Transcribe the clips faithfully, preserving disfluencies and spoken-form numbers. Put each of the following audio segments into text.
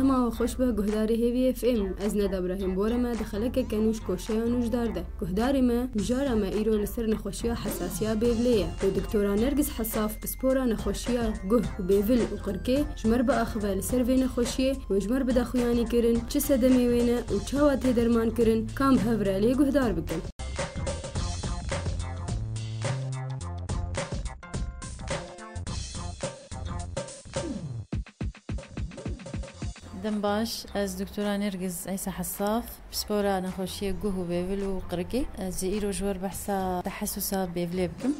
Ma we xweş be guhdarê Hêvî F M. Ez Neda Brahîm Bore me di xelekeke nû ji koşeya nûjdar de. Guhdarê me, mijara me îro li ser nexweşiya hesasiya bêvilê ye. Û Doktora Nergis Hesaf, pispora nexweşiya guh û bêvil û qirkê, ji me re biaxive li ser vê nexweşiyê û ji me re bide xuyanîkirin çi sedemê wê ne û çawa tê derman kirin, kam bi hev re lê guhdar bikin. Dem baş, ez Doktora Nergiz Eysa Hesaf, pispora nexweşiyê guh û bêvil û qirikê. Ez ê îro ji we re behsa tehesusa bêvilê bikim.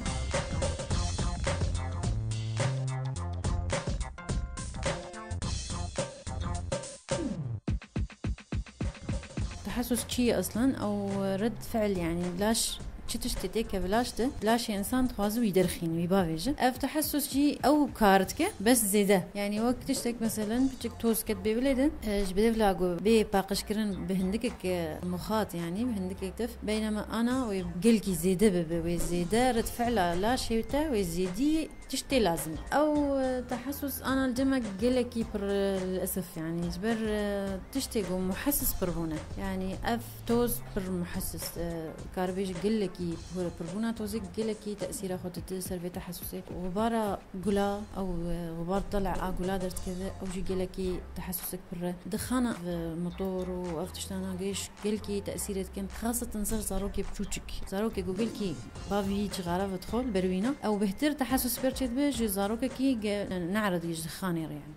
Tehesus çi ye eslen? Ew red fiil, yanî laş çi tiştê têkeve laş de, laşê însan dixwaze wî derxîne, wî bavêje. Ev tehesus jî ew kar dike, bes zêde. Yanî wek tiştek, meselen, piçik toz ket bêvilê de, e, ji bêvila ku bê paqijkirin bi hindikek, e, muxat, yanî bi hindikek tif, beynema ana wê gelkî zêde bibe, wê zêde red fiila laşê te, wê zêdî tiştê lazim. Ew, e, tehesus ana li cem me gelekî pir, e, li esef, yanî ji ber, e, tiştê ku muhesis pir bûne. Yanî ev toz pir muhesis, e, karibêje gelekî pir, pirbûna tozê gelekî tesîra xwe dide ser vê tehesûsê. Xubara gula, ew, e, xubar tele a gula derdikeve, ew jî gelekî tehesûsek pir e. Dixana, e, motor û ev tiştana gêş gelkî tesîrê dikin. Xaseten ser zarokê biçûçik. Zarokê ku gelkî bavî cixara vedixwe li ber wîna. Ew bêhtir tehesus pêr çêdibe ji zarokekî ge-, ne'redî ji dixanê re, yanî.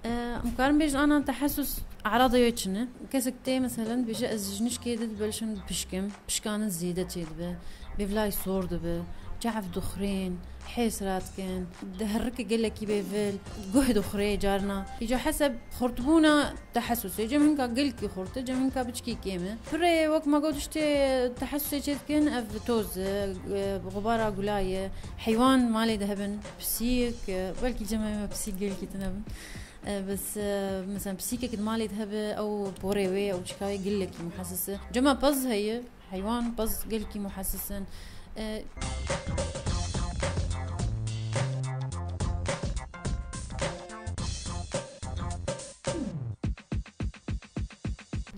E, em karin bêjin ana tehesus e'radê wê çi ne? Kesek tê, meselen, dibêje, ez ji nişkê de dibelşim pişkim, pişkanin zêde çêdibe, bêvlayî sor dibe, çav dixurên, hês radikin, diherike gelekî bêvil, guh dixure carna. Îca heseb xurtbûna tehesûsê, cem hinka gelkî xurt e, cem hinka biçkî kêm e. Pirê wek me got, tiştê tehesûsê çêdikin, ev toz e, e, xubara gula ye, heywan malê de hebin, pisîk, e, belkî cem me pisîk gelkî tune bin. E, bes, e, mesela pisîkek di malê de hebe, ew porê wê, ew çika wê gelekî muhesis e. Cema pez heye, heywan, pez gelkî muhesis in. E,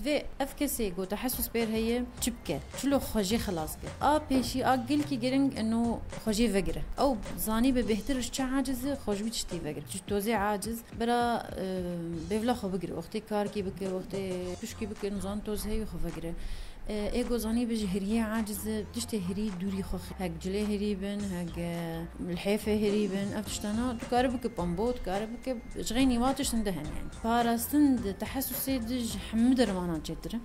Divê ev kesê ku tehesus pêr heye, çi bike? Çilo xwe jê xilas ke. A pêşî, a gelkî giring eno xwe jê vegire. Ew zanîbe bêhtir ji çi aciz e, xwe ji wî tiştî vegire. Ji tozê aciz, bira, e, bêvla xwe bigire. Wextê karkî bike, wextê pişkî bike, nizan toz heye xwe vegire. E, ê ku zanîbe ji hiriyê aciz e, tiştê hirî dûrî xwe xi-, hek cilê hirî bin, hek, e, lihêfê hirî bin. Ev tiştana tu kare bike pambo, tu kare bike, ji xeynî wa tiştin de hene, yanî. Parastin di tehesûsê de ji hemû dermanan çêtir e.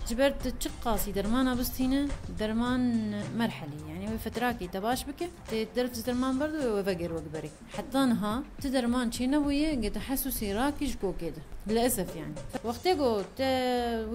Ji ber tu çiqasî dermana bistîne, derman merhelî, yanî wê fetrakî te baş bike, tê derf ji derman berde wê, wê veger wek berê. Heta niha ti derman çênebûye, ge tehesûsê rakî ji kokê de. Li esef, yanî. Wextê ku te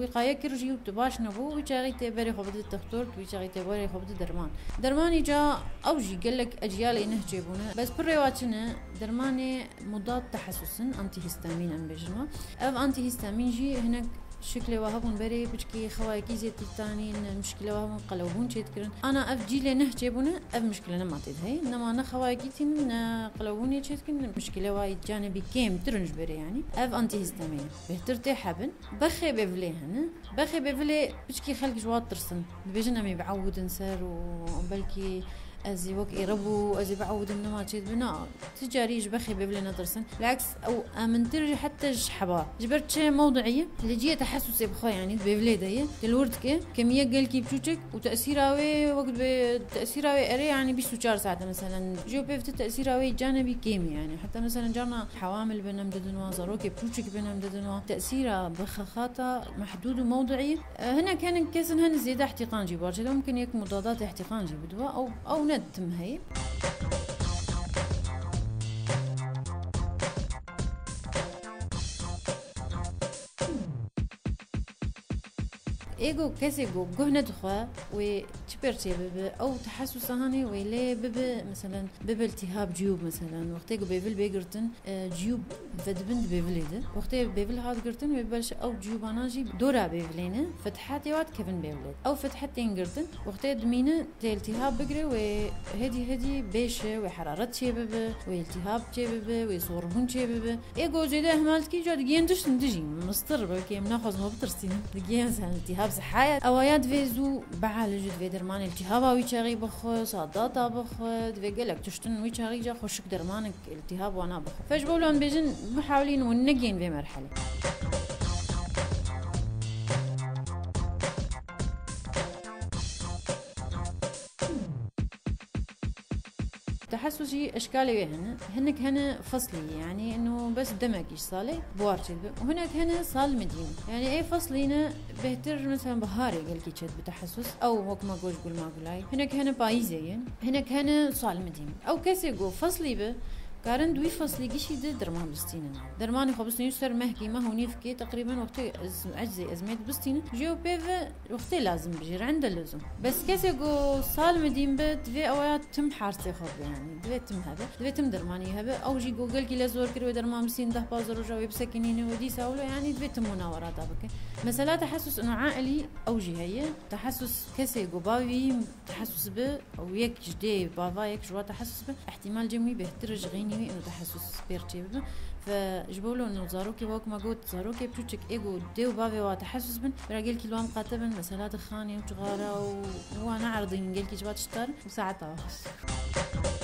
wîqaye kir jî û tu baş nebû, wî çaxî tê berê xwe bide textor, wî çaxî tê berê xwe bide derman. Dermanî ca ew jî gelek eciyalê neh çêbûne. Bes pirê wa çi ne? Dermanê mudad tehesus in, antihîstamîn em bêjin wa. Ev antihîstamîn jî hinek şiklê wa hebûn berê, piçkî xewayekî zêde tanîn, mişkîle wa hebûn qelewbûn çêdikirin. Ana ev cîlê neh çêbûne, ev mişkîle nema tê de heye. Nema ne xewayekî tînin, ne qelewbûnê çêdikin, ne mişkîle wa yî canê bî kêmtir in ji berê, yanî. Ev antihîstamîn e. Bêhtir tê hebin. Bexê bêvilê hene. Bexê bêvilê piçkî xelk ji wa tirsin. Dibêjin em ê biewidin ser û belkî ez ê wek êre bû, ez ê biewidin nema çêdibe. Na, ti carî ji bexê bêvilê netirsin. Bileks, ew emintir jî heta ji heba. Ji ber çi mewduî ye? Li cihê tehesûsê bi xwe, yanî di bêvilê de ye. Te li wir dike, kemiyek gelkî biçûçik û tesîra wê wek dibe, tesîra wê erê, yanî bîst û çar saet e, meselen. Ji pêv ti tesîra wê canê bî kêm e, yanî. Heta, meselen, carna hewamil bin em didin wan, zarokê biçûçik bin em didin wan. Tesîra bi xexata mehdûd û mewduî ye. E, hinek, hinek kes in, hin zêde îhtîqan jî bar çêdibe. Mumkin yek mudadat îhtîqan jî bidibe. Ew, ew ne tim heye. Ê ku kesê ku guh nedixwe, wê çi Pêr çê bibe, ew tehesusa hanê wê lê bibe, meselen, bibe iltihab ciyûb, meselen, wextê ku bêvil bê girtin, e, ciyûb vedibin di bêvilê de. Wextê bêvil hat girtin, wê belşe ew ciyûbana jî dora bêvilê ne, fethatê wa dikevin bêvilê. Ew fethet tên girtin, wextê dimîne tê iltihab bigire, wê hêdî hêdî bêşe, wê heraret çê bibe, wê iltihab çê bibe, wê sorbûn çê bibe. Ê ku zêde ihmal dikî, ca digihên tiştin dijî, mistir, belkî em naxwazin we bitirsînin. Digihên sen iltihab sihayet. Ewa ya divê zû bialije, divê dermanê iltihaba wî çaxî bixwe, sadata bixwe, divê gelek tiştin wî çaxî ca xweşik dermanek iltihab wana bixwe. Fe ji bo lan bêjin, bihawilîn û negihên vê merhelê. Tehesus jî eşkalê wê hene. Hinek hene feslî, yanî eno bes demekî ji salê buhar çêdibe. Û hinek hene sal midîm. Yanî ê feslî ne bêhtir, mesela biharê gelkî çêdibe tehesus. Ew wek me got gul magulayî. Hinek hene payîzê ye. Hinek hene sal midîm. Ew kesê ku feslî be, karin di wî feslî gişî de derman bistînin. Dermanê xwe bistînin ser mehkî, meh û nîvkê teqrîben wextê ez-, eczê ezmê dibistînin. Ji yo pê ve Wextê lazim bijî, rende luzum. Bes kesê ku sal midîn be, divê ew ya tim harsê xwe be, yanî divê tim hebe, divê tim dermanî hebe. Ew jî ku gelkî le zor kir wê derman bisîn deh pazdeh roja wê bisekinîne wê dîsa wilo, yanî divê tim wana werata bike. Mesela tehesus ino ailî ew jî heye. Tehesus kesê ku bavî tehesus be, ew yek ji dê bava yek ji wa tehesus be, ihtimal cem wî bêhtir ji xeynî wî ino tehesus pêr çê bibe. Ve ji bo lo no zarokê wek me got, zarokê piçûçik ê ku dê û bavê wa tehesus bin, bira gelkî li wan qate bin, mesela di xanê û cixara û wana erdîn gelkî ji wa tiştar û saeta wa xweş.